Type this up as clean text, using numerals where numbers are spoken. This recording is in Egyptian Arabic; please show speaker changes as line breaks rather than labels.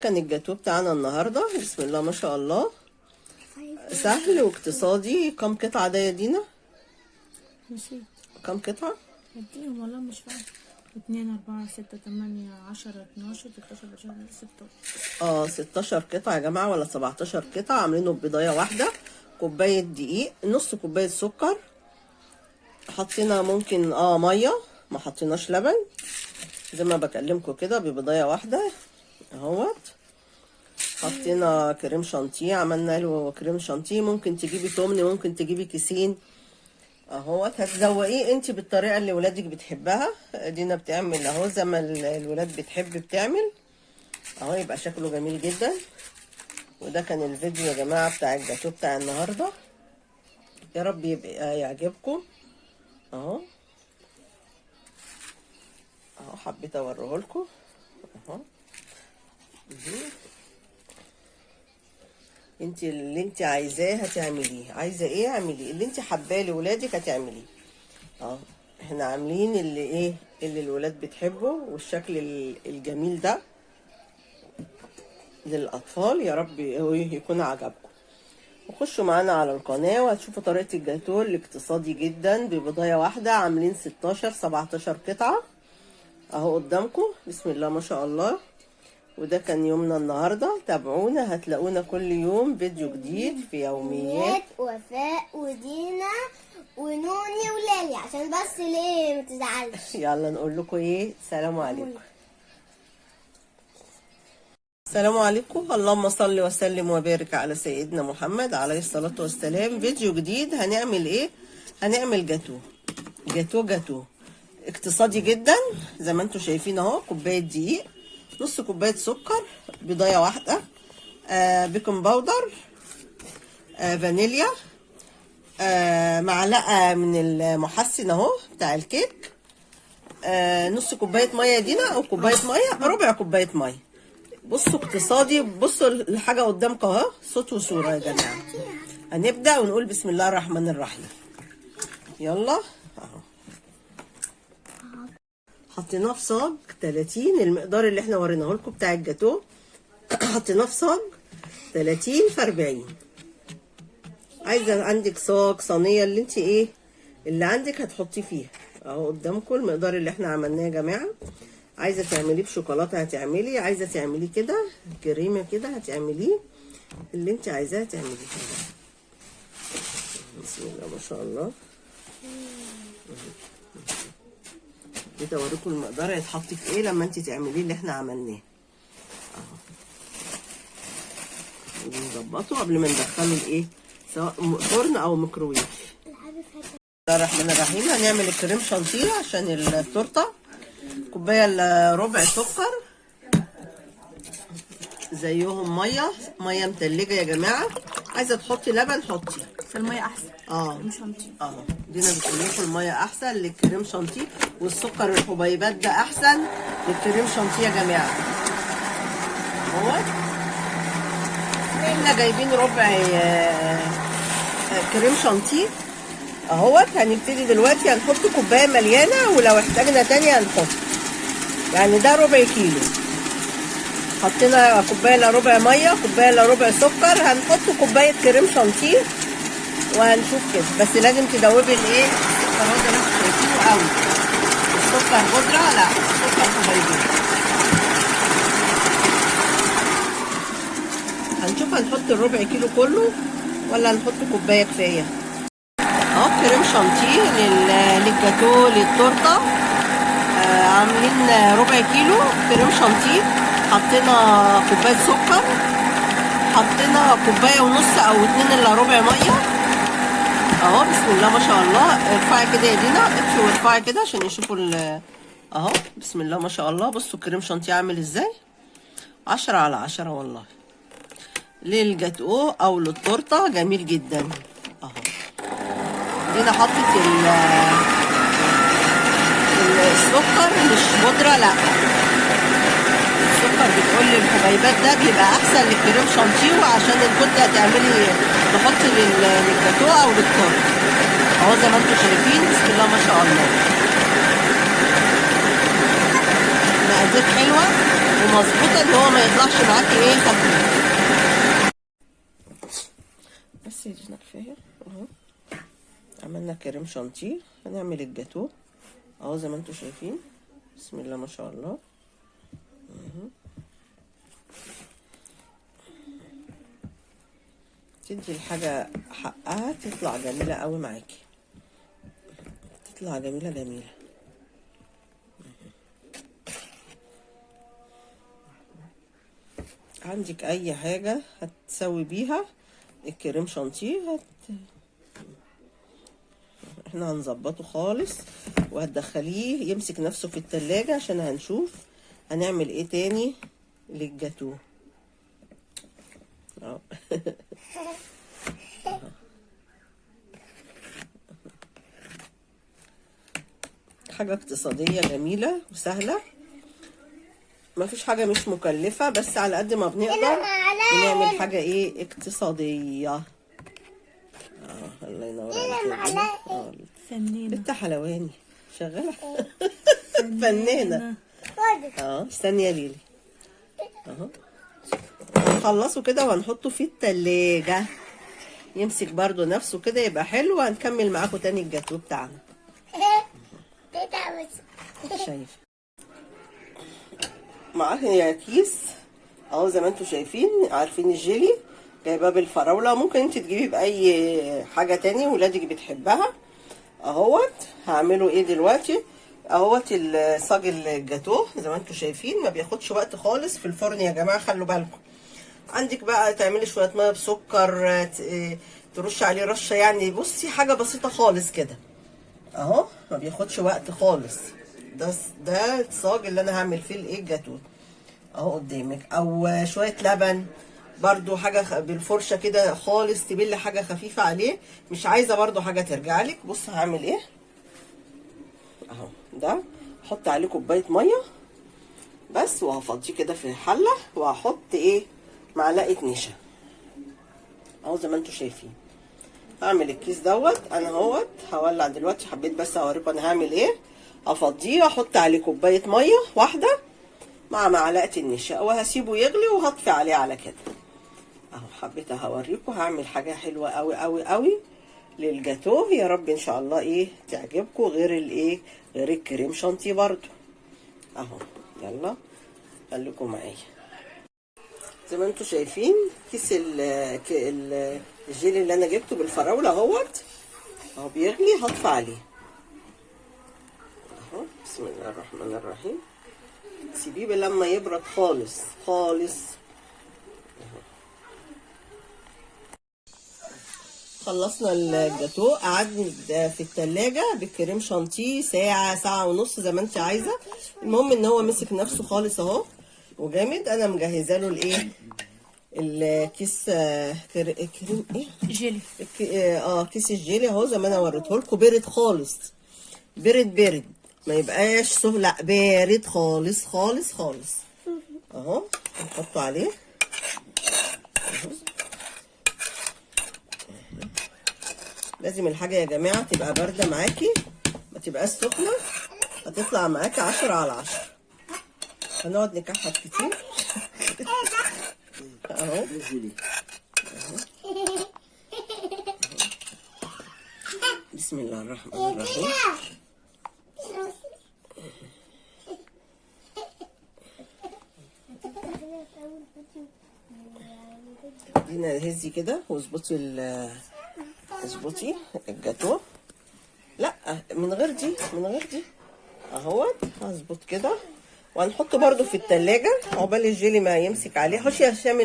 كان الجاتوه بتاعنا النهارده بسم الله ما شاء الله، سهل واقتصادي. كم قطعه ده يا دينا؟
نسيت.
كم قطعه؟
اديهم والله مش فاهم. 2 4 6 8 10 12 13 14 16.
16 قطعه يا جماعة ولا 17 قطعه. عاملينه ببضايه واحدة، كوباية دقيق، نص كوباية سكر، حطينا ممكن مية، ما حطيناش لبن زي ما بكلمكم كده، ببضايه واحدة اهوت. حطينا كريم شانتيه، عملنا له كريم شانتيه. ممكن تجيبي تمن، ممكن تجيبي كيسين اهوت. هتزوقيه انت بالطريقة اللي ولادك بتحبها. دينا بتعمل اهو زي ما الولاد بتحب بتعمل اهو، يبقى شكله جميل جدا. وده كان الفيديو يا جماعة بتاع الجاتو بتاع النهارده، يا رب يبقى يعجبكم. اهو اهو، حبيت اوريه لكم اهو. انت اللي انت عايزاه هتعمليه، عايزه ايه اعمليه، اللي انت حباه لولادك هتعمليه. اهو احنا عاملين اللي ايه اللي الولاد بتحبه، والشكل الجميل ده للاطفال. يا رب يكون عجبكم، وخشوا معانا على القناة وهتشوفوا طريقة الجاتوه الاقتصادي جدا ببضاية واحدة. عاملين 16 17 قطعة اهو قدامكم بسم الله ما شاء الله. وده كان يومنا النهاردة. تابعونا، هتلاقونا كل يوم فيديو جديد في يوميات
وفاء ودينا ونوني ولالي، عشان بس ليه ما تزعلش.
يلا نقول لكم ايه، سلام عليكم. السلام عليكم. اللهم صل وسلم وبارك على سيدنا محمد عليه الصلاة والسلام. فيديو جديد، هنعمل ايه؟ هنعمل جاتوه، جاتوه جاتوه اقتصادي جدا زي ما انتم شايفين اهو. كوباية دقيق، نص كوباية سكر، بيضاية واحدة، baking powder، فانيليا، معلقة من المحسن اهو بتاع الكيك، نص كوباية مية دينا او كوباية مية، ربع كوباية مية. بصوا اقتصادي، بصوا الحاجة قدامكم اهو، صوت وصورة يا جماعة. هنبدأ ونقول بسم الله الرحمن الرحيم. يلا اهو حطيناه في صاج 30، المقدار اللي احنا وريناه لكم بتاع الجاتوه حطيناه في صاج 30 في 40. عايزه عندك صاج، صينية، اللي انت ايه اللي عندك هتحطيه فيها اهو قدامكم المقدار اللي احنا عملناه يا جماعة. عايزه تعمليه بشوكولاته هتعملي، عايزه تعمليه كده كريمة كده هتعمليه، اللي انت عايزاه تعمليه. بسم الله ما شاء الله. جيت اوريكم المقدار هيتحط في ايه لما انت تعمليه اللي احنا عملناه اهو. نظبطه قبل ما ندخله الايه، سواء فرن او ميكروويف. بسم الله الرحمن الرحيم. هنعمل الكريم شانتيه عشان التورتة. كوباية الا ربع سكر، زيهم مية، مية متلجه يا جماعة. عايزه تحطي لبن حطي،
بس المية احسن. مش شانتيه.
اهو دينا بتقول لكم المية احسن للكريم شانتيه، والسكر الحبيبات ده احسن للكريم شانتيه يا جماعة. اهو احنا جايبين ربع كريم شانتيه اهوت. هنبتدي دلوقتي، هنحط كوباية مليانة، ولو احتاجنا تاني هنحط، يعني ده ربع كيلو. حطينا كوباية الا ربع مية، كوباية الا ربع سكر، هنحط كوباية كريم شانتيه وهنشوف كده. بس لازم تدوبي الايه السكر، هو ده انتوا شايفينه قوي. السكر بودره لا، السكر حبيبين. هنشوف هنحط الربع كيلو كله ولا هنحط كوباية كفاية. اهو كريم شانتيه للجاتوه للتورته. عاملين ربع كيلو كريم شانتيه، حطينا كوباية سكر، حطينا كوباية ونص او 2 الا ربع مية اهو. بسم الله ما شاء الله. ارفعي كده يا دينا، اطفي وارفعي كده عشان يشوفوا اهو بسم الله ما شاء الله. بصوا الكريم شانتيه عامل ازاي، 10 على 10 والله، للجاتوه او للتورته جميل جدا اهو. دينا حطت السكر مش بودره، لا السكر بتقول لي الحبيبات ده بيبقى احسن للكريم شانتيه، وعشان ان كنت هتعملي تحطي للجاتوه او للتورته اهو زي ما انتم شايفين بسم الله ما شاء الله. المقادير حلوة ومظبوطه، ان هو ما يطلعش معاكي ايه خفيف. بس يا دينا كفاية اهو. عملنا كريم شانتيه، هنعمل الجاتوه اهو زي ما انتم شايفين. بسم الله ما شاء الله. تدي الحاجة حقها، تطلع جميلة قوي معاكي، تطلع جميلة جميلة. عندك اي حاجة هتسوي بيها الكريم شانتيه احنا هنظبطه خالص، وهتدخليه يمسك نفسه في التلاجة عشان هنشوف هنعمل ايه تاني للجاتوه. اهو. حاجة اقتصادية جميلة وسهلة، ما فيش حاجة مش مكلفة، بس على قد ما بنقدر بنعمل حاجة ايه اقتصادية. الله ينور عليك.
فنانة.
بنت حلواني شغالة فنانة. استني يا ليلي اهو. هنخلصه كده وهنحطه في التلاجة يمسك برضو نفسه كده يبقى حلو. وهنكمل معاكم تاني الجاتوه بتاعنا. شايفه معاه كيس اهو زي ما انتم شايفين، عارفين الجيلي جايباه بالفراوله، ممكن انت تجيبيه باي حاجة تاني ولادك بتحبها اهوت. هعمله ايه دلوقتي اهوت؟ الصاج الجاتوه زي ما انتم شايفين ما بياخدش وقت خالص في الفرن يا جماعة، خلوا بالكم. عندك بقى تعملي شوية مية بسكر، ترش عليه رشه، يعني بصي حاجة بسيطة خالص كده اهو، ما بياخدش وقت خالص. ده الصاج اللي انا هعمل فيه الايه الجاتوه اهو قدامك، او شوية لبن برضو، حاجة بالفرشه كده خالص تبل حاجة خفيفة عليه، مش عايزه برضو حاجة ترجع لك. بص هعمل ايه اهو، ده احط عليه كوباية مية بس، وهفضيه كده في حله، وهحط ايه معلقه نشا اهو زي ما انتم شايفين. هعمل الكيس دوت انا اهوت، هولع دلوقتي، حبيت بس اوريكم انا هعمل ايه. افضيه واحط عليه كوباية مية واحدة مع معلقه النشا، وهسيبه يغلي وهطفي عليه على كده اهو. حبيت هوريكم هعمل حاجة حلوة قوي قوي قوي للجاتوه، يا رب ان شاء الله ايه تعجبكم، غير الايه غير الكريم شانتيه برضو اهو. يلا خليكم معايا. زي ما انتم شايفين كيس الجيلي اللي انا جبته بالفراوله اهوت اهو بيغلي، هطفي عليه اهو. بسم الله الرحمن الرحيم. سيبيه لما يبرد خالص خالص. خلصنا الجاتوه، قعدنا في التلاجة بالكريم شانتيه ساعة ساعة ونص زي ما انت عايزة. المهم ان هو مسك نفسه خالص اهو وجامد. انا مجهزة له الايه الكيس كريم ايه
جيلي،
كيس الجيلي اهو زي ما انا وريته لكم، بارد خالص، بارد بارد، ما يبقاش سخن، لا بارد خالص خالص خالص اهو. نحطه عليه اهو. لازم الحاجة يا جماعة تبقى باردة معاكي، ما تبقاش سخنة، هتطلع معاكي 10 على 10. هنقعد نكحت كتير اهو. بسم الله الرحمن الرحيم. دينا هزي كده واظبطي اظبطي الجاتوه. لا من غير دي، من غير دي اهوت. هظبط كده وهنحطه برده في التلاجة عقبال الجيلي ما يمسك عليه. حوشي يا هشام